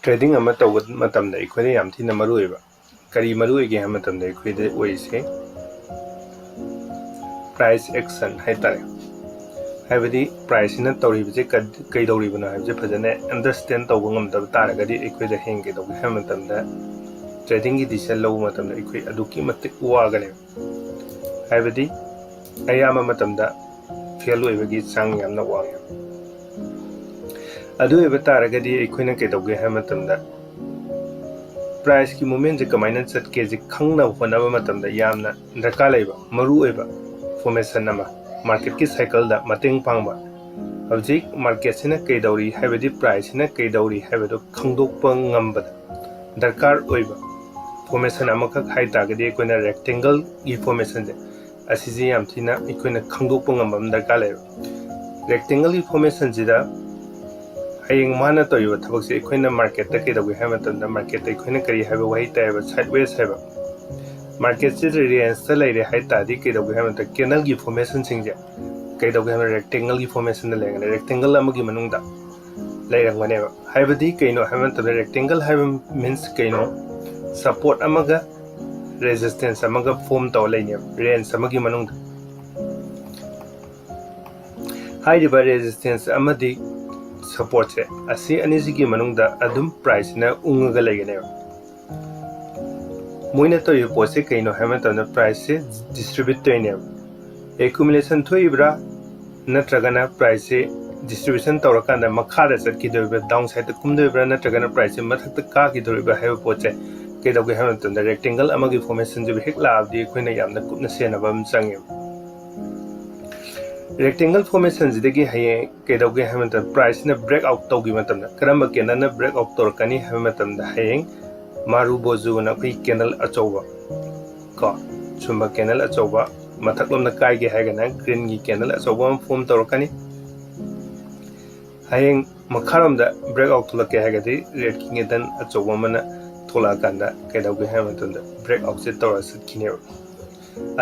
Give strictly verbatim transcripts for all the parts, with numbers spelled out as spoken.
Trading ꯑꯃ ꯇꯧꯕ ꯃꯇꯝꯗ ꯑꯩꯈꯣꯏꯗ ꯌꯥꯝ ꯊꯤꯅ ꯃꯔꯨ ꯑꯣꯏꯕ ꯀꯔꯤ ꯃꯔꯨ ꯑꯣꯏꯒꯦ ꯍꯥꯏꯕ ꯃꯇꯝꯗ ꯑꯩꯈꯣꯏꯗ ꯑꯣꯏꯔꯤꯁꯦ ꯄ꯭ꯔꯥꯏꯁ ꯑꯦꯛꯁꯟ ꯍꯥꯏꯇꯥꯔꯦ꯫ ꯍꯥꯏꯕꯗꯤ ꯄ꯭ꯔꯥꯏꯁꯁꯤꯅ ꯇꯧꯔꯤꯕꯁꯦ ꯀꯩꯗꯧꯔꯤꯕꯅꯣ ꯍꯥꯏꯕꯁꯦ ꯐꯖꯅ ꯑꯟꯗꯔꯁꯇꯦꯟ ꯇꯧꯕ ꯉꯝꯗꯕ ꯇꯥꯔꯒꯗꯤ ꯑꯩꯈꯣꯏꯗ ꯍꯌꯦꯡ ꯀꯩꯗꯧꯒꯦ ꯍꯥꯏꯕ ꯃꯇꯝꯗ ꯇ꯭ꯔꯦꯗꯤꯡꯒꯤ ꯗꯤꯁꯤꯖꯟ ꯂꯧꯕ ꯃꯇꯝꯗ ꯑꯩꯈꯣꯏ ꯑꯗꯨꯛꯀꯤ ꯃꯇꯤꯛ ꯋꯥꯒꯅꯦꯕ꯫ ꯍꯥꯏꯕꯗꯤ ꯑꯌꯥꯝꯕ ꯃꯇꯝꯗ ꯐꯦꯜ ꯑꯣꯏꯕꯒꯤ ꯆꯥꯡ ꯌꯥꯝꯅ ꯋꯥꯡꯉꯦ꯫ ꯑꯗꯨ ꯑꯣꯏꯕ ꯇꯥꯔꯒꯗꯤ ꯑꯩꯈꯣꯏꯅ ꯀꯩꯗꯧꯒꯦ ꯍꯥꯏꯕ ꯃꯇꯝꯗ ꯄ꯭ꯔꯥꯏꯁꯀꯤ ꯃꯨꯞꯃꯦꯟꯁꯦ ꯀꯃꯥꯏꯅ ꯆꯠꯀꯦꯁꯦ ꯈꯪꯅꯕ ꯍꯣꯠꯅꯕ ꯃꯇꯝꯗ ꯌꯥꯝꯅ ꯗꯔꯀꯥꯔ ꯂꯩꯕ ꯃꯔꯨ ꯑꯣꯏꯕ ꯏꯟꯐꯣꯔꯃꯦꯁꯟ ꯑꯃ, ꯃꯥꯔꯀꯦꯠꯀꯤ ꯁꯥꯏꯀꯜꯗ ꯃꯇꯦꯡ ꯄꯥꯡꯕ꯫ ꯍꯧꯖꯤꯛ ꯃꯥꯔꯀꯦꯠꯁꯤꯅ ꯀꯩꯗꯧꯔꯤ ꯍꯥꯏꯕꯗꯤ ꯄ꯭ꯔꯥꯏꯁꯁꯤꯅ ꯀꯩꯗꯧꯔꯤ ꯍꯥꯏꯕꯗꯨ ꯈꯪꯗꯣꯛꯄ ꯉꯝꯕꯗ ꯗꯔꯀꯥꯔ ꯑꯣꯏꯕ ꯏꯟꯐꯣꯔꯃꯦꯁꯟ ꯑꯃꯈꯛ ꯍꯥꯏ ꯇꯥꯔꯒꯗꯤ ꯑꯩꯈꯣꯏꯅ ꯔꯦꯛꯇꯦꯡꯒꯜꯒꯤ ꯏꯟꯐꯣꯔꯃꯦꯁꯟꯁꯦ ꯑꯁꯤꯁꯦ ꯌꯥꯝ ꯊꯤꯅ ꯑꯩꯈꯣꯏꯅ ꯈꯪꯗꯣꯛꯄ ꯉꯝꯕ ꯑꯃ ꯗꯔꯀꯥꯔ ꯂꯩꯌꯦꯕ꯫ ꯔꯦꯛꯇꯦꯡꯒꯜꯒꯤ ꯏꯟꯐꯣꯔꯃꯦꯁꯟꯁꯤꯗ ꯍꯌꯦꯡ ꯃꯥꯅ ꯇꯧꯔꯤꯕ ꯊꯕꯛꯁꯦ ꯑꯩꯈꯣꯏꯅ ꯃꯥꯔꯀꯦꯠꯇ ꯀꯩꯗꯧꯒꯦ ꯍꯥꯏꯕ ꯃꯇꯝꯗ ꯃꯥꯔꯀꯦꯠꯇ ꯑꯩꯈꯣꯏꯅ ꯀꯔꯤ ꯍꯥꯏꯕ ꯋꯥꯍꯩ ꯇꯥꯏꯌꯦꯕ, ꯁꯥꯏꯠꯋꯦꯁ ꯍꯥꯏꯕ꯫ ꯃꯥꯔꯀꯦꯠꯁꯤꯗ ꯔꯦꯟꯖꯇ ꯂꯩꯔꯦ ꯍꯥꯏ ꯇꯥꯔꯗꯤ ꯀꯩꯗꯧꯒꯦ ꯍꯥꯏꯕ ꯃꯇꯝꯗ ꯀꯦꯟꯗꯜꯒꯤ ꯏꯟꯐꯣꯔꯃꯦꯁꯟꯁꯤꯡꯁꯦ ꯀꯩꯗꯧꯒꯦ ꯍꯥꯏꯕ ꯔꯦꯛꯇꯦꯡꯒꯜꯒꯤ ꯏꯟꯐꯣꯔꯃꯦꯁꯟꯗ ꯂꯩꯔꯝꯒꯅꯤ, ꯔꯦꯛꯇꯦꯡꯒꯜ ꯑꯃꯒꯤ ꯃꯅꯨꯡꯗ ꯂꯩꯔꯝꯒꯅꯦꯕ꯫ ꯍꯥꯏꯕꯗꯤ ꯀꯩꯅꯣ ꯍꯥꯏꯕ ꯃꯇꯝꯗ ꯔꯦꯛꯇꯦꯡꯒꯜ ꯍꯥꯏꯕ ꯃꯤꯟꯁ ꯀꯩꯅꯣ? ꯁꯄꯣꯔꯠ ꯑꯃꯒ ꯔꯦꯖꯤꯁꯇꯦꯟꯁ ꯑꯃꯒ ꯐꯣꯝ ꯇꯧꯔ ꯂꯩꯅꯦꯕ ꯔꯦꯟꯖ ꯑꯃꯒꯤ ꯃꯅꯨꯡꯗ꯫ ꯍꯥꯏꯔꯤꯕ ꯔꯦꯖꯤꯁꯇꯦꯟꯁ ꯑꯃꯗꯤ ꯁꯄꯣꯔꯠꯁꯦ ꯑꯁꯤ ꯑꯅꯤꯁꯤꯒꯤ ꯃꯅꯨꯡꯗ ꯑꯗꯨꯝ ꯄ꯭ꯔꯥꯏꯁꯁꯤꯅ ꯎꯪꯉꯒ ꯂꯩꯒꯅꯦꯕ꯫ ꯃꯣꯏꯅ ꯇꯧꯔꯤꯕ ꯄꯣꯠꯁꯦ ꯀꯩꯅꯣ ꯍꯥꯏꯕ ꯃꯇꯝꯗ ꯄ꯭ꯔꯥꯏꯁꯁꯦ ꯗꯤꯁꯇ꯭ꯔꯤꯕ꯭ꯌꯨꯠ ꯇꯧꯔꯤꯅꯦꯕ꯫ ꯑꯦꯀꯨꯃꯨꯂꯦꯁꯟ ꯊꯣꯛꯏꯕ꯭ꯔꯥ ꯅꯠꯇ꯭ꯔꯒꯅ ꯄ꯭ꯔꯥꯏꯁꯁꯦ ꯗꯤꯁꯇ꯭ꯔꯤꯕ꯭ꯌꯨꯁꯟ ꯇꯧꯔꯀꯥꯟꯗ ꯃꯈꯥꯗ ꯆꯠꯈꯤꯗꯣꯔꯤꯕ꯭ꯔꯥ, ꯗꯥꯎꯟ ꯁꯥꯏꯗꯇ ꯀꯨꯝꯗꯣꯔꯤꯕ꯭ꯔꯥ ꯅꯠꯇ꯭ꯔꯒꯅ ꯄ꯭ꯔꯥꯏꯁꯁꯦ ꯃꯊꯛꯇ ꯀꯥꯈꯤꯗꯣꯔꯤꯕ꯭ꯔꯥ ꯍꯥꯏꯕ ꯄꯣꯠꯁꯦ ꯀꯩꯗꯧꯒꯦ ꯍꯥꯏꯕ ꯃꯇꯝꯗ ꯔꯦꯛꯇꯦꯡꯒꯜ ꯑꯃꯒꯤ ꯐꯣꯔꯃꯦꯁꯟꯁꯤꯕꯨ ꯍꯦꯛ ꯂꯥꯛꯑꯕꯗꯤ ꯑꯩꯈꯣꯏꯅ ꯌꯥꯝꯅ ꯀꯨꯞꯅ ꯁꯦꯟꯅꯕ ꯑꯃ ꯆꯪꯉꯦꯕ꯫ ꯔꯦꯛꯇꯦꯡꯒꯜ ꯐꯣꯔꯃꯦꯁꯟꯁꯤꯗꯒꯤ ꯍꯌꯦꯡ ꯀꯩꯗꯧꯒꯦ ꯍꯥꯏꯕ ꯃꯇꯝꯗ ꯄ꯭ꯔꯥꯏꯁꯁꯤꯅ ꯕ꯭ꯔꯦꯛ ꯑꯥꯎꯠ ꯇꯧꯈꯤꯕ ꯃꯇꯝꯗ ꯀꯔꯝꯕ ꯀꯦꯟꯗꯜꯅ ꯕ꯭ꯔꯦꯛ ꯑꯥꯎꯠ ꯇꯧꯔꯛꯀꯅꯤ ꯍꯥꯏꯕ ꯃꯇꯝꯗ ꯍꯌꯦꯡ ꯃꯥꯔꯨꯕꯣꯖꯨꯅ ꯑꯩꯈꯣꯏ ꯀꯦꯟꯗꯜ ꯑꯆꯧꯕ ꯀꯣ ꯁꯨꯝꯕ ꯀꯦꯟꯗꯜ ꯑꯆꯧꯕ ꯃꯊꯛꯂꯣꯝꯗ ꯀꯥꯏꯒꯦ ꯍꯥꯏꯔꯒꯅ ꯒ꯭ꯔꯤꯟꯒꯤ ꯀꯦꯟꯗꯜ ꯑꯆꯧꯕ ꯑꯃ ꯐꯣꯝ ꯇꯧꯔꯛꯀꯅꯤ꯫ ꯍꯌꯦꯡ ꯃꯈꯥꯔꯣꯝꯗ ꯕ꯭ꯔꯦꯛ ꯑꯥꯎꯠ ꯊꯣꯛꯂꯛꯀꯦ ꯍꯥꯏꯔꯒꯗꯤ ꯔꯦꯗꯀꯤ ꯀꯦꯟꯗꯜ ꯑꯆꯧꯕ ꯑꯃꯅ ꯊꯣꯛꯂꯛꯑꯀꯥꯟꯗ ꯀꯩꯗꯧꯒꯦ ꯍꯥꯏꯕ ꯃꯇꯝꯗ ꯕ꯭ꯔꯦꯛ ꯑꯥꯎꯠꯁꯦ ꯇꯧꯔ ꯆꯠꯈꯤꯅꯦꯕ꯫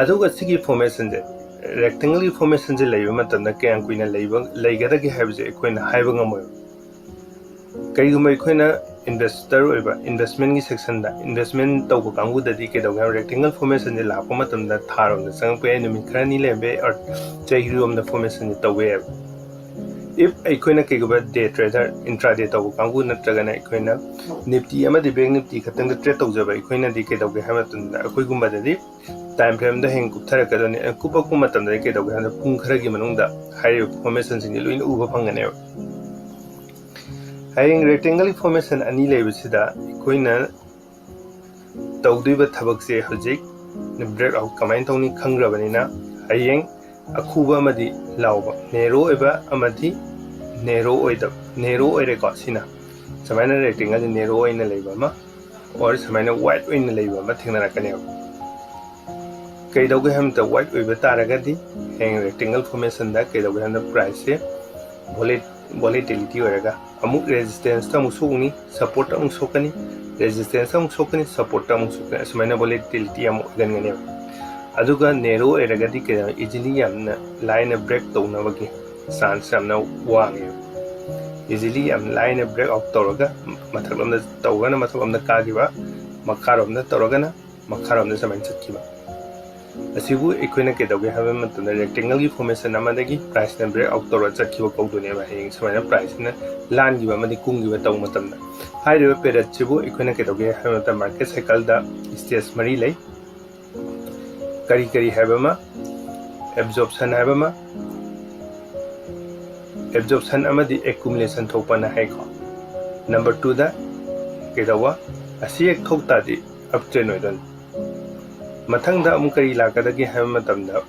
ꯑꯗꯨꯒ ꯁꯤꯒꯤ ꯐꯣꯔꯃꯦꯁꯟꯁꯦ, ꯔꯦꯛꯇꯦꯡꯒꯜꯒꯤ ꯐꯣꯔꯃꯦꯁꯟꯁꯦ ꯂꯩꯕ ꯃꯇꯝꯗ ꯀꯌꯥꯝ ꯀꯨꯏꯅ ꯂꯩꯕ ꯂꯩꯒꯗꯒꯦ ꯍꯥꯏꯕꯁꯦ ꯑꯩꯈꯣꯏꯅ ꯍꯥꯏꯕ ꯉꯝꯃꯣꯏꯕ꯫ ꯀꯔꯤꯒꯨꯝꯕ ꯑꯩꯈꯣꯏꯅ ꯏꯟꯚꯦꯁꯇꯔ ꯑꯣꯏꯕ ꯏꯟꯚꯦꯁꯃꯦꯟꯒꯤ ꯁꯦꯛꯁꯟꯗ ꯏꯟꯚꯦꯁꯃꯦꯟ ꯇꯧꯕ ꯀꯥꯡꯕꯨꯗꯗꯤ ꯀꯩꯗꯧꯒꯦ ꯍꯥꯏꯕ ꯔꯦꯛꯇꯦꯡꯒꯜ ꯐꯣꯔꯃꯦꯁꯟꯁꯦ ꯂꯥꯛꯄ ꯃꯇꯝꯗ ꯊꯥꯔꯣꯝꯗ ꯆꯪꯉꯛꯄ ꯌꯥꯏ, ꯅꯨꯃꯤꯠ ꯈꯔꯅꯤ ꯂꯩꯔꯝꯕ ꯌꯥꯏ, or ꯆꯍꯤꯔꯣꯝꯗ ꯐꯣꯔꯃꯦꯁꯟꯁꯦ ꯇꯧꯕ ꯌꯥꯏꯑꯕ꯫ If ꯑꯩꯈꯣꯏꯅ ꯀꯩꯒꯨꯝꯕ ꯗꯦ ꯇ꯭ꯔꯦꯗꯔ, ꯏꯟꯇ꯭ꯔꯥꯗꯦ ꯇꯧꯕ ꯀꯥꯡꯕꯨ ꯅꯠꯇ꯭ꯔꯒꯅ ꯑꯩꯈꯣꯏꯅ ꯅꯤꯐꯇꯤ ꯑꯃꯗꯤ ꯕꯦꯡ ꯅꯤꯐꯇꯤ ꯈꯛꯇꯪꯗ ꯇ꯭ꯔꯦꯗ ꯇꯧꯖꯕ ꯑꯩꯈꯣꯏꯅꯗꯤ ꯀꯩꯗꯧꯒꯦ ꯍꯥꯏꯕ ꯃꯇꯝꯗ ꯑꯩꯈꯣꯏꯒꯨꯝꯕꯗꯗꯤ ꯇꯥꯏꯝ ꯐ꯭ꯔꯦꯝꯗ ꯍꯌꯦꯡ ꯀꯨꯞꯊꯔꯛꯀꯗꯣꯏꯅꯤ꯫ ꯑ, ꯀꯨꯞꯄꯛꯄ ꯃꯇꯝꯗꯗꯤ ꯀꯩꯗꯧꯒꯦ ꯍꯥꯏꯕꯗ ꯄꯨꯡ ꯈꯔꯒꯤ ꯃꯅꯨꯡꯗ ꯍꯥꯏꯔꯤꯕ ꯐꯣꯔꯃꯦꯁꯟꯁꯤꯡꯁꯦ ꯂꯣꯏꯅ ꯎꯕ ꯐꯪꯒꯅꯦꯕ꯫ ꯍꯌꯦꯡ ꯔꯦꯛꯇꯦꯡꯒꯜꯒꯤ ꯐꯣꯔꯃꯦꯁꯟ ꯑꯅꯤ ꯂꯩꯕꯁꯤꯗ ꯑꯩꯈꯣꯏꯅ ꯇꯧꯗꯣꯏꯕ ꯊꯕꯛꯁꯦ ꯍꯧꯖꯤꯛ ꯕ꯭ꯔꯦꯛ ꯑꯥꯎꯠ ꯀꯃꯥꯏꯅ ꯇꯧꯅꯤ ꯈꯪꯈ꯭ꯔꯕꯅꯤꯅ ꯍꯌꯦꯡ ꯑꯈꯨꯕ ꯑꯃꯗꯤ ꯂꯥꯎꯕ, ꯅꯦꯔꯣ ꯑꯣꯏꯕ ꯑꯃꯗꯤ ꯅꯦꯔꯣ ꯑꯣꯏꯗꯕ, ꯅꯦꯔꯣ ꯑꯣꯏꯔꯦꯀꯣ꯫ ꯁꯤꯅ ꯁꯨꯃꯥꯏꯅ ꯔꯦꯛꯇꯦꯡꯒꯜꯁꯦ ꯅꯦꯔꯣ ꯑꯣꯏꯅ ꯂꯩꯕ ꯑꯃ, ꯑꯣꯔ ꯁꯨꯃꯥꯏꯅ ꯋꯥꯏꯠ ꯑꯣꯏꯅ ꯂꯩꯕ ꯑꯃ ꯊꯦꯡꯅꯔꯛꯀꯅꯦꯕ꯫ ꯀꯩꯗꯧꯒꯦ ꯍꯥꯏꯕ ꯃꯇꯝꯗ ꯋꯥꯏꯠ ꯑꯣꯏꯕ ꯇꯥꯔꯒꯗꯤ ꯍꯌꯦꯡ ꯔꯦꯛꯇꯦꯡꯒꯜ ꯐꯣꯔꯃꯦꯁꯟꯗ ꯀꯩꯗꯧꯒꯦ ꯍꯥꯏꯕ ꯃꯇꯝꯗ ꯄ꯭ꯔꯥꯏꯁꯁꯦ ꯚꯣꯂꯦꯇꯤꯂꯤꯇꯤ ꯑꯣꯏꯔꯒ ꯑꯃꯨꯛ ꯔꯦꯖꯤꯁꯇꯦꯟꯁꯇ ꯑꯃꯨꯛ ꯁꯣꯛꯅꯤ, ꯁꯞꯄꯣꯔꯠꯇ ꯑꯃꯨꯛ ꯁꯣꯛꯀꯅꯤ, ꯔꯦꯖꯤꯁꯇꯦꯟꯁꯇ ꯑꯃꯨꯛ ꯁꯣꯛꯀꯅꯤ, ꯁꯞꯄꯣꯔꯠꯇ ꯑꯃꯨꯛ ꯁꯣꯛꯀꯅꯤ, ꯑꯁꯨꯃꯥꯏꯅ ꯚꯣꯂꯦꯇꯤꯂꯤꯇꯤ ꯑꯃꯨꯛ ꯑꯣꯏꯒꯟꯒꯅꯦꯕ꯫ ꯑꯗꯨꯒ ꯅꯦꯔꯣ ꯑꯣꯏꯔꯒꯗꯤ ꯀꯩꯗꯧ, ꯏꯖꯤꯂꯤ ꯌꯥꯝꯅ ꯂꯥꯏꯅ ꯕ꯭ꯔꯦꯛ ꯇꯧꯅꯕꯒꯤ ꯆꯥꯟꯁ ꯌꯥꯝꯅ ꯋꯥꯡꯉꯦꯕ꯫ ꯏꯖꯤꯂꯤ ꯌꯥꯝ ꯂꯥꯏꯅ ꯕ꯭ꯔꯦꯛ ꯑꯥꯎꯠ ꯇꯧꯔꯒ ꯃꯊꯛꯂꯣꯝꯗ ꯇꯧꯔꯒꯅ ꯃꯊꯛꯂꯣꯝꯗ ꯀꯥꯈꯤꯕ, ꯃꯈꯥꯔꯣꯝꯗ ꯇꯧꯔꯒꯅ ꯃꯈꯥꯔꯣꯝꯗ ꯁꯨꯃꯥꯏꯅ ꯆꯠꯈꯤꯕ꯫ ꯑꯁꯤꯕꯨ ꯑꯩꯈꯣꯏꯅ ꯀꯩꯗꯧꯒꯦ ꯍꯥꯏꯕ ꯃꯇꯝꯗ ꯔꯦꯛꯇꯦꯡꯒꯜꯒꯤ ꯐꯣꯔꯃꯦꯁꯟ ꯑꯃꯗꯒꯤ ꯄ꯭ꯔꯥꯏꯁꯅ ꯕ꯭ꯔꯦꯛ ꯑꯥꯎꯠ ꯇꯧꯔꯒ ꯆꯠꯈꯤꯕ ꯀꯧꯗꯣꯏꯅꯦꯕ꯫ ꯍꯌꯦꯡ ꯁꯨꯃꯥꯏꯅ ꯄ꯭ꯔꯥꯏꯁꯁꯤꯅ ꯂꯥꯟꯈꯤꯕ ꯑꯃꯗꯤ ꯀꯨꯝꯈꯤꯕ ꯇꯧꯕ ꯃꯇꯝꯗ ꯍꯥꯏꯔꯤꯕ ꯄꯦꯔꯠꯁꯤꯕꯨ ꯑꯩꯈꯣꯏꯅ ꯀꯩꯗꯧꯒꯦ ꯍꯥꯏꯕ ꯃꯇꯝꯗ ꯃꯥꯔꯀꯦꯠ ꯁꯥꯏꯀꯜꯗ ꯁ꯭ꯇꯦꯖ ꯃꯔꯤ ꯂꯩ꯫ ꯀꯔꯤ ꯀꯔꯤ ꯍꯥꯏꯕ ꯑꯃ, ꯑꯦꯕꯖꯣꯔꯞꯁꯟ ꯍꯥꯏꯕ ꯑꯃ, ꯑꯦꯕꯖꯣꯔꯞꯁꯟ ꯑꯃꯗꯤ ꯑꯦꯀꯨꯃꯨꯂꯦꯁꯟ ꯊꯣꯛꯄꯅ ꯍꯥꯏꯀꯣ꯫ ꯅꯝꯕꯔ ꯇꯨꯗ ꯀꯩꯗꯧꯕ, ꯑꯁꯤ ꯍꯦꯛ ꯊꯣꯛ ꯇꯥꯔꯗꯤ ꯑꯞ ꯇ꯭ꯔꯦꯟ ꯑꯣꯏꯗꯣꯏꯅꯤ꯫ ꯃꯊꯪꯗ ꯑꯃꯨꯛ ꯀꯔꯤ ꯂꯥꯛꯀꯗꯒꯦ ꯍꯥꯏꯕ ꯃꯇꯝꯗ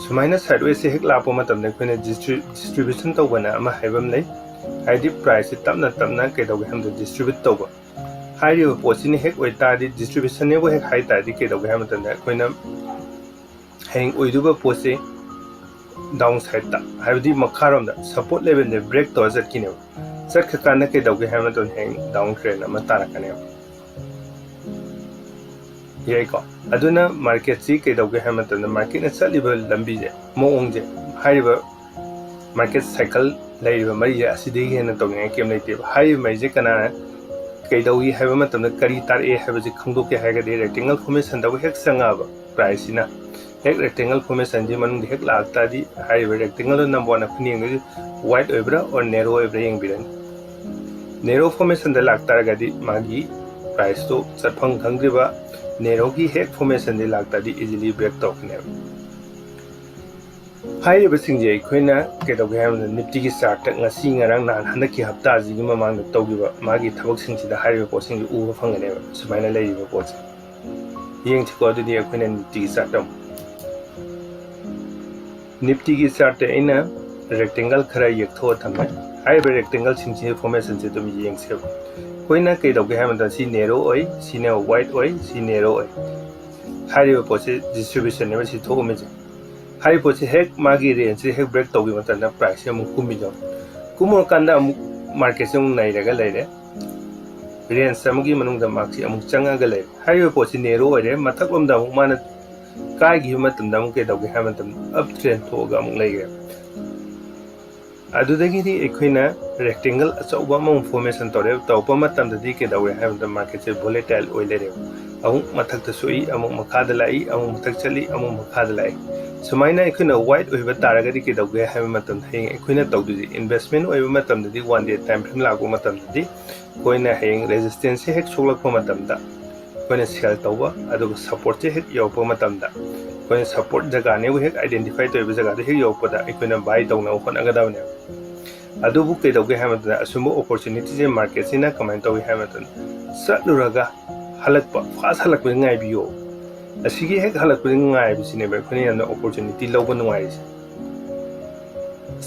ꯁꯨꯃꯥꯏꯅ ꯁꯥꯏꯠꯋꯦꯁꯁꯦ ꯍꯦꯛ ꯂꯥꯛꯄ ꯃꯇꯝꯗ ꯑꯩꯈꯣꯏꯅ ꯗꯤꯁꯇ꯭ꯔꯤꯕ꯭ꯌꯨꯁꯟ ꯇꯧꯕꯅ ꯑꯃ ꯍꯥꯏꯕ ꯑꯃ ꯂꯩ꯫ ꯍꯥꯏꯗꯤ ꯄ꯭ꯔꯥꯏꯁꯁꯦ ꯇꯞꯅ ꯇꯞꯅ ꯀꯩꯗꯧꯒꯦ ꯍꯥꯏꯕꯗ ꯗꯤꯁꯇ꯭ꯔꯤꯕ꯭ꯌꯨꯠ ꯇꯧꯕ꯫ ꯍꯥꯏꯔꯤꯕ ꯄꯣꯠꯁꯤꯅ ꯍꯦꯛ ꯑꯣꯏꯇꯥꯔꯗꯤ, ꯗꯤꯁꯇ꯭ꯔꯤꯕ꯭ꯌꯨꯁꯟꯅꯦꯕꯨ ꯍꯦꯛ ꯍꯥꯏ ꯇꯥꯔꯗꯤ ꯀꯩꯗꯧꯒꯦ ꯍꯥꯏꯕ ꯃꯇꯝꯗ ꯑꯩꯈꯣꯏꯅ ꯍꯌꯦꯡ ꯑꯣꯏꯗꯣꯏꯕ ꯄꯣꯠꯁꯦ ꯗꯥꯎꯟ ꯁꯥꯏꯠꯇ, ꯍꯥꯏꯕꯗꯤ ꯃꯈꯥꯔꯣꯝꯗ ꯁꯞꯄꯣꯔꯠ ꯂꯦꯚꯦꯜꯁꯦ ꯕ꯭ꯔꯦꯛ ꯇꯧꯔ ꯆꯠꯈꯤꯅꯦꯕ꯫ ꯆꯠꯈ꯭ꯔꯀꯥꯟꯗ ꯀꯩꯗꯧꯒꯦ ꯍꯥꯏꯕ ꯃꯇꯝꯗ ꯍꯌꯦꯡ ꯗꯥꯎꯟ ꯇ꯭ꯔꯦꯟ ꯑꯃ ꯇꯥꯔꯛꯀꯅꯦꯕ꯫ ꯌꯥꯏꯀꯣ? ꯑꯗꯨꯅ ꯃꯥꯔꯀꯦꯠꯁꯤ ꯀꯩꯗꯧꯒꯦ ꯍꯥꯏꯕ ꯃꯇꯝꯗ ꯃꯥꯔꯀꯦꯠꯅ ꯆꯠꯂꯤꯕ ꯂꯝꯕꯤꯁꯦ, ꯃꯑꯣꯡꯁꯦ, ꯍꯥꯏꯔꯤꯕ ꯃꯥꯔꯀꯦꯠ ꯁꯥꯏꯀꯜ ꯂꯩꯔꯤꯕ ꯃꯔꯤꯁꯦ ꯑꯁꯤꯗꯒꯤ ꯍꯦꯟꯅ ꯇꯧꯅꯤꯡꯉꯥꯏ ꯀꯩꯝ ꯂꯩꯇꯦꯕ꯫ ꯍꯥꯏꯔꯤꯕ ꯃꯔꯤꯁꯦ ꯀꯅꯥꯅ ꯀꯩꯗꯧꯏ ꯍꯥꯏꯕ ꯃꯇꯝꯗ ꯀꯔꯤ ꯇꯥꯔꯛꯑꯦ ꯍꯥꯏꯕꯁꯦ ꯈꯪꯗꯣꯛꯀꯦ ꯍꯥꯏꯔꯒꯗꯤ rectangle formationꯗꯕꯨ ꯍꯦꯛ ꯆꯪꯉꯛꯑꯕ priceꯁꯤꯅ ꯍꯦꯛ rectangle formationꯁꯤ ꯃꯅꯨꯡꯗ ꯍꯦꯛ ꯂꯥꯛ ꯇꯥꯔꯗꯤ ꯍꯥꯏꯔꯤꯕ rectangleꯗꯣ number one ꯑꯩꯈꯣꯏꯅ ꯌꯦꯡꯗꯣꯏꯁꯦ wide ꯑꯣꯏꯕ꯭ꯔꯥ or narrow ꯑꯣꯏꯕ꯭ꯔꯥ ꯌꯦꯡꯕꯤꯔꯅꯤ꯫ Narrow formationꯗ ꯂꯥꯛ ꯇꯥꯔꯒꯗꯤ ꯃꯥꯒꯤ priceꯇꯣ ꯆꯠꯐꯝ ꯈꯪꯗ꯭ꯔꯤꯕ narrowꯒꯤ ꯍꯦꯛ formationꯗꯤ ꯂꯥꯛ ꯇꯥꯔꯗꯤ easily break ꯇꯧꯔꯛꯀꯅꯦꯕ꯫ ꯍꯥꯏꯔꯤꯕꯁꯤꯡꯁꯦ ꯑꯩꯈꯣꯏꯅ ꯀꯩꯗꯧꯒꯦ ꯍꯥꯏꯕꯗ Niftyꯒꯤ chartꯇ ꯉꯁꯤ ꯉꯔꯥꯡ ꯅꯍꯥꯟ ꯍꯟꯗꯛꯀꯤ ꯍꯞꯇꯥꯁꯤꯒꯤ ꯃꯃꯥꯡꯗ ꯇꯧꯈꯤꯕ ꯃꯥꯒꯤ ꯊꯕꯛꯁꯤꯡꯁꯤꯗ ꯍꯥꯏꯔꯤꯕ ꯄꯣꯠꯁꯤꯡꯁꯦ ꯎꯕ ꯐꯪꯒꯅꯦꯕ꯫ ꯁꯨꯃꯥꯏꯅ ꯂꯩꯔꯤꯕ ꯄꯣꯠꯁꯦ ꯌꯦꯡꯁꯤꯀꯣ꯫ ꯑꯗꯨꯗꯤ ꯑꯩꯈꯣꯏꯅ Niftyꯒꯤ chartꯇ ꯑꯃꯨꯛ Niftyꯒꯤ chartꯇ ꯑꯩꯅ rectangle ꯈꯔ ꯌꯦꯛꯊꯣꯛꯑ ꯊꯝꯃꯦ꯫ ꯍꯥꯏꯔꯤꯕ rectangleꯁꯤꯡꯁꯤꯒꯤ formationꯁꯦ ꯑꯗꯨꯝ ꯌꯦꯡꯁꯦꯕ꯫ ꯑꯩꯈꯣꯏꯅ ꯀꯩꯗꯧꯒꯦ ꯍꯥꯏꯕ ꯃꯇꯝꯗ ꯁꯤ narrow ꯑꯣꯏ, ꯁꯤꯅ wide ꯑꯣꯏ, ꯁꯤ narrow ꯑꯣꯏ꯫ ꯍꯥꯏꯔꯤꯕ ꯄꯣꯠꯁꯦ distributionꯅꯦꯕ ꯁꯤ ꯊꯣꯛꯑꯝꯃꯤꯁꯦ꯫ ꯍꯥꯏꯔꯤꯕ ꯄꯣꯠꯁꯦ ꯍꯦꯛ ꯃꯥꯒꯤ rangeꯁꯦ ꯍꯦꯛ break ꯇꯧꯈꯤꯕ ꯃꯇꯝꯗ priceꯁꯦ ꯑꯃꯨꯛ ꯀꯨꯝꯃꯤꯗꯣ꯫ ꯀꯨꯝꯃꯨꯔꯀꯥꯟꯗ ꯑꯃꯨꯛ marketꯁꯦ ꯑꯃꯨꯛ ꯅꯩꯔꯒ ꯂꯩꯔꯦ꯫ Range ꯑꯃꯒꯤ ꯃꯅꯨꯡꯗ ꯃꯥꯁꯤ ꯑꯃꯨꯛ ꯆꯪꯉꯒ ꯂꯩꯔꯦ꯫ ꯍꯥꯏꯔꯤꯕ ꯄꯣꯠꯁꯤ narrow ꯑꯣꯏꯔꯦ꯫ ꯃꯊꯛꯂꯣꯝꯗ ꯑꯃꯨꯛ ꯃꯥꯅ ꯀꯥꯏꯈꯤꯕ ꯃꯇꯝꯗ ꯑꯃꯨꯛ ꯀꯩꯗꯧꯒꯦ ꯍꯥꯏꯕ ꯃꯇꯝꯗ up trend ꯊꯣꯛꯑꯒ ꯑꯃꯨꯛ ꯂꯩꯈ꯭ꯔꯦ꯫ ꯑꯗꯨꯗꯒꯤꯗꯤ ꯑꯩꯈꯣꯏꯅ rectangle ꯑꯆꯧꯕ ꯑꯃꯃꯨꯛ formation ꯇꯧꯔꯦ꯫ ꯇꯧꯔꯛꯄ ꯃꯇꯝꯗꯗꯤ ꯀꯩꯗꯧꯋꯦ ꯍꯥꯏꯕ ꯃꯇꯝꯗ marketꯁꯦ volatile ꯑꯣꯏ ꯂꯩꯔꯦꯕ꯫ ꯑꯃꯨꯛ ꯃꯊꯛꯇ ꯁꯣꯛꯏ, ꯑꯃꯨꯛ ꯃꯈꯥꯗ ꯂꯥꯛꯏ, ꯑꯃꯨꯛ ꯃꯊꯛ ꯆꯠꯂꯤ, ꯑꯃꯨꯛ ꯃꯈꯥꯗ ꯂꯥꯛꯏ꯫ ꯁꯨꯃꯥꯏꯅ ꯑꯩꯈꯣꯏꯅ wide ꯑꯣꯏꯕ ꯇꯥꯔꯒꯗꯤ ꯀꯩꯗꯧꯒꯦ ꯍꯥꯏꯕ ꯃꯇꯝꯗ ꯍꯌꯦꯡ ꯑꯩꯈꯣꯏꯅ ꯇꯧꯗꯣꯏꯁꯦ investment ꯑꯣꯏꯕ ꯃꯇꯝꯗꯗꯤ one day time frame ꯂꯥꯛꯄ ꯃꯇꯝꯗꯗꯤ ꯑꯩꯈꯣꯏꯅ ꯍꯌꯦꯡ resistanceꯁꯦ ꯍꯦꯛ ꯁꯣꯛꯂꯛꯄ ꯃꯇꯝꯗ ꯑꯩꯈꯣꯏꯅ sell ꯇꯧꯕ, ꯑꯗꯨꯒ supportꯁꯦ ꯍꯦꯛ ꯌꯧꯔꯛꯄ ꯃꯇꯝꯗ ꯑꯩꯈꯣꯏꯅ support ꯖꯒꯥꯅꯦꯕꯨ ꯍꯦꯛ identify ꯇꯧꯔꯤꯕ ꯖꯒꯥꯗꯨ ꯍꯦꯛ ꯌꯧꯔꯛꯄꯗ ꯑꯩꯈꯣꯏꯅ buy ꯇꯧꯅꯕ ꯍꯣꯠꯅꯒꯗꯕꯅꯦꯕ꯫ ꯑꯗꯨꯕꯨ ꯀꯩꯗꯧꯒꯦ ꯍꯥꯏꯕ ꯃꯇꯝꯗ ꯑꯁꯨꯝꯕ opportunityꯁꯦ marketꯁꯤꯅ ꯀꯃꯥꯏꯅ ꯇꯧꯏ ꯍꯥꯏꯕ ꯃꯇꯝꯗ ꯆꯠꯂꯨꯔꯒ ꯍꯜꯂꯛꯄ, fast ꯍꯜꯂꯛꯄꯁꯦ ꯉꯥꯏꯕꯤꯌꯣ꯫ ꯑꯁꯤꯒꯤ ꯍꯦꯛ ꯍꯜꯂꯛꯄꯁꯦ ꯉꯥꯏꯕꯁꯤꯅꯦꯕ ꯑꯩꯈꯣꯏꯅ ꯌꯥꯝꯅ opportunity ꯂꯧꯕ ꯅꯨꯡꯉꯥꯏꯔꯤꯁꯦ꯫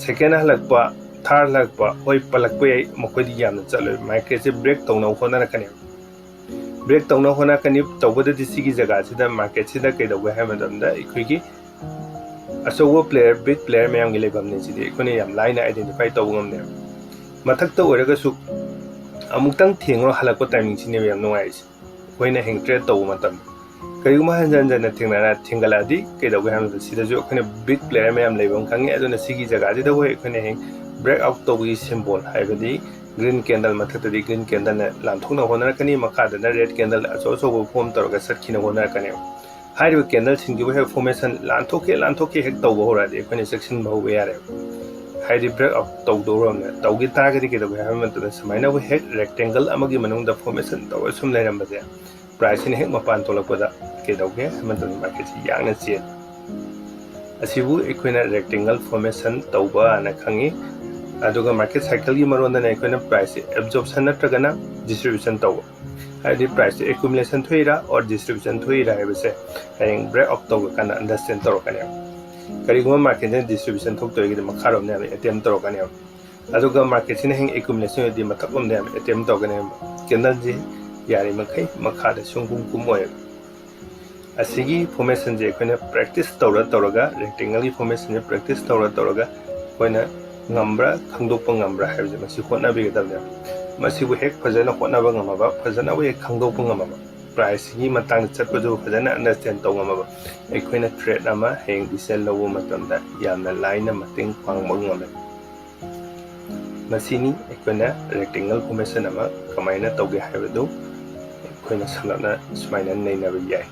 Second ꯍꯜꯂꯛꯄ, third ꯍꯜꯂꯛꯄ, ꯍꯣꯏ ꯄꯜꯂꯛꯄ ꯌꯥꯏ, ꯃꯈꯣꯏꯗꯤ ꯌꯥꯝꯅ ꯆꯠꯂꯣꯏ, marketꯁꯦ break ꯇꯧꯅꯕ ꯍꯣꯠꯅꯔꯛꯀꯅꯦꯕ꯫ Break ꯇꯧꯅꯕ ꯍꯣꯠꯅꯔꯛꯀꯅꯤ꯫ ꯇꯧꯕꯗꯗꯤ ꯁꯤꯒꯤ ꯖꯒꯥꯁꯤꯗ marketꯁꯤꯗ ꯀꯩꯗꯧꯒꯦ ꯍꯥꯏꯕ ꯃꯇꯝꯗ ꯑꯩꯈꯣꯏꯒꯤ ꯑꯆꯧꯕ player, big player ꯃꯌꯥꯝꯒꯤ ꯂꯩꯐꯝꯅꯦ꯫ ꯁꯤꯗꯤ ꯑꯩꯈꯣꯏꯅ ꯌꯥꯝ ꯂꯥꯏꯅ identify ꯇꯧꯕ ꯉꯝꯅꯦꯕ꯫ ꯃꯊꯛꯇ ꯑꯣꯏꯔꯒꯁꯨ ꯑꯃꯨꯛꯇꯪ ꯊꯦꯡꯉꯨꯔ ꯍꯜꯂꯛꯄ timingꯁꯤꯅꯦꯕ ꯌꯥꯝ ꯅꯨꯡꯉꯥꯏꯔꯤꯁꯦ꯫ ꯑꯩꯈꯣꯏꯅ ꯍꯌꯦꯡ trade ꯇꯧꯕ ꯃꯇꯝꯗ ꯀꯔꯤꯒꯨꯝꯕ ꯍꯟꯖꯟ ꯍꯟꯖꯟꯅ ꯊꯦꯡꯅꯔ ꯊꯦꯡꯒꯠꯂꯛꯑꯗꯤ ꯀꯩꯗꯧꯒꯦ ꯍꯥꯏꯕꯗ ꯁꯤꯗꯁꯨ ꯑꯩꯈꯣꯏꯅ big player ꯃꯌꯥꯝ ꯂꯩꯕ ꯑꯃ ꯈꯪꯉꯤ꯫ ꯑꯗꯨꯅ ꯁꯤꯒꯤ ꯖꯒꯥꯁꯤꯗ ꯍꯣꯏ ꯑꯩꯈꯣꯏꯅ ꯍꯌꯦꯡ breakout ꯇꯧꯕꯒꯤ symbol, ꯍꯥꯏꯕꯗꯤ green candle ꯃꯊꯛꯇꯗꯤ green candleꯅ ꯂꯥꯟꯊꯣꯛꯅ ꯍꯣꯠꯅꯔꯛꯀꯅꯤ, ꯃꯈꯥꯗꯅ red candle ꯑꯆꯧ ꯑꯆꯧꯕ form ꯇꯧꯔꯒ ꯆꯠꯈꯤꯅ ꯍꯣꯠꯅꯔꯛꯀꯅꯦꯕ꯫ ꯍꯥꯏꯔꯤꯕ candleꯁꯤꯡꯁꯤꯕꯨ ꯍꯦꯛ formation ꯂꯥꯟꯊꯣꯛꯀꯦ ꯂꯥꯟꯊꯣꯛꯀꯦ ꯍꯦꯛ ꯇꯧꯕ ꯍꯧꯔꯛꯑꯗꯤ ꯑꯩꯈꯣꯏꯅ ꯆꯦꯛꯁꯤꯟꯕ ꯍꯧꯕ ꯌꯥꯔꯦꯕ꯫ ꯍꯥꯏꯗꯤ breakout ꯇꯧꯗꯧꯔꯕꯅꯦ꯫ ꯇꯧꯒꯦ ꯇꯥꯔꯒꯗꯤ ꯀꯩꯗꯧꯒꯦ ꯍꯥꯏꯕ ꯃꯇꯝꯗ ꯁꯨꯃꯥꯏꯅꯕꯨ ꯍꯦꯛ rectangle ꯑꯃꯒꯤ ꯃꯅꯨꯡꯗ formation ꯇꯧꯔ ꯁꯨꯝ ꯂꯩꯔꯝꯕꯁꯦ, priceꯁꯤꯅ ꯍꯦꯛ ꯃꯄꯥꯟ ꯊꯣꯛꯂꯛꯄꯗ ꯀꯩꯗꯧꯒꯦ ꯍꯥꯏꯕ ꯃꯇꯝꯗ marketꯁꯤ ꯌꯥꯡꯅ ꯆꯦꯜꯂꯤ꯫ ꯑꯁꯤꯕꯨ ꯑꯩꯈꯣꯏꯅ rectangle formation ꯇꯧꯕ ꯍꯥꯏꯅ ꯈꯪꯉꯤ꯫ ꯑꯗꯨꯒ market cycleꯒꯤ ꯃꯔꯣꯟꯗꯅ ꯑꯩꯈꯣꯏꯅ priceꯁꯦ absorption ꯅꯠꯇ꯭ꯔꯒꯅ distribution ꯇꯧꯕ, ꯍꯥꯏꯕꯗꯤ priceꯁꯦ accumulation ꯊꯣꯛꯏꯔꯥ or distribution ꯊꯣꯛꯏꯔꯥ ꯍꯥꯏꯕꯁꯦ ꯍꯌꯦꯡ breakout ꯇꯧꯔꯀꯥꯟꯗ understand ꯇꯧꯔꯛꯀꯅꯦꯕ꯫ ꯀꯔꯤꯒꯨꯝꯕ marketꯁꯤꯅ distribution ꯊꯣꯛꯇꯣꯏꯒꯤꯗꯤ ꯃꯈꯥꯔꯣꯝꯗ ꯌꯥꯝꯅ attempt ꯇꯧꯔꯛꯀꯅꯦꯕ꯫ ꯑꯗꯨꯒ marketꯁꯤꯅ ꯍꯌꯦꯡ accumulation ꯑꯣꯏꯔꯗꯤ ꯃꯊꯛꯂꯣꯝꯗ ꯌꯥꯝ attempt ꯇꯧꯒꯅꯦꯕ꯫ Candleꯁꯤ ꯌꯥꯔꯤꯃꯈꯩ ꯃꯈꯥꯗ ꯁꯨꯡꯀꯨꯝ ꯀꯨꯝꯃꯣꯏꯕ꯫ ꯑꯁꯤꯒꯤ formationꯁꯦ ꯑꯩꯈꯣꯏꯅ practice ꯇꯧꯔ ꯇꯧꯔꯒ, rectangleꯒꯤ formationꯁꯦ practice ꯇꯧꯔ ꯇꯧꯔꯒ ꯑꯩꯈꯣꯏꯅ ꯉꯝꯕ꯭ꯔꯥ, ꯈꯪꯗꯣꯛꯄ ꯉꯝꯕ꯭ꯔꯥ ꯍꯥꯏꯕꯁꯦ ꯃꯁꯤ ꯍꯣꯠꯅꯕꯤꯒꯗꯕꯅꯦꯕ꯫ ꯃꯁꯤꯕꯨ ꯍꯦꯛ ꯐꯖꯅ ꯍꯣꯠꯅꯕ ꯉꯝꯃꯕ, ꯐꯖꯅꯕꯨ ꯍꯦꯛ ꯈꯪꯗꯣꯛꯄ ꯉꯝꯃꯕ, priceꯁꯤꯒꯤ ꯃꯇꯥꯡꯗ ꯆꯠꯄꯗꯨ ꯐꯖꯅ understand ꯇꯧ ꯉꯝꯃꯕ, ꯑꯩꯈꯣꯏꯅ trade ꯑꯃ ꯍꯌꯦꯡ decision ꯂꯧꯕ ꯃꯇꯝꯗ ꯌꯥꯝꯅ ꯂꯥꯏꯅ ꯃꯇꯦꯡ ꯄꯥꯡꯕ ꯉꯝꯃꯦ꯫ ꯃꯁꯤꯅꯤ ꯑꯩꯈꯣꯏꯅ rectangle formation ꯑꯃ ꯀꯃꯥꯏꯅ ꯇꯧꯒꯦ ꯍꯥꯏꯕꯗꯨ ꯑꯩꯈꯣꯏꯅ ꯁꯝꯂꯞꯅ ꯁꯨꯃꯥꯏꯅ ꯅꯩꯅꯕ ꯌꯥꯏ꯫